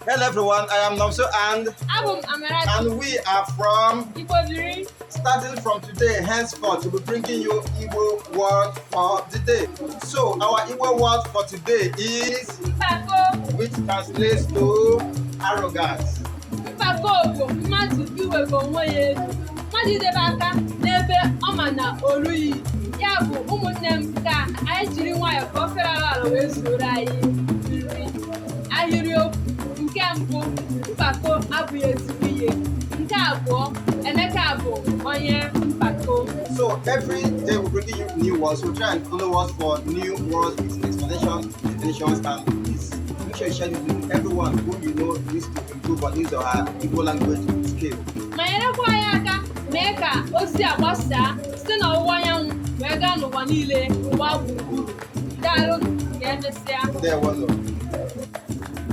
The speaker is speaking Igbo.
Hello everyone, I am Nomso and Abụ m Amarachi. And we are from Igbo Biri. Starting from today, henceforth, we'll be bringing you Igbo word for the day. So our Igbo word for today is Mpako. Which translates to arrogance. Mpako bụ mmadụ iwego onwe ya elu, mmadụ idebe aka n'ebe ọ ma na o rughị. Ya bụ, ụmụnne m, ka anyị jiri nwayọọ ka ofe rara ala wee zuoro anyị nri. Ahịrịokwu nke mbụ: mpako abụghị ezigbo ihe. Nke abụọ: Emeka bụ onye mpako. So every day we're bringing you new words. So try and follow us for new words with explanations, definitions, and please make sure you share this with everyone who you know needs to improve on his or her Igbo language skill. Ma nyerekwa anyị aka mee ka ozi a gbasaa site n'ọwụwa anyanwụ wee gaa n'ụwa niile gbaa gburugburu. Daalụ, ka emesịa. There, one.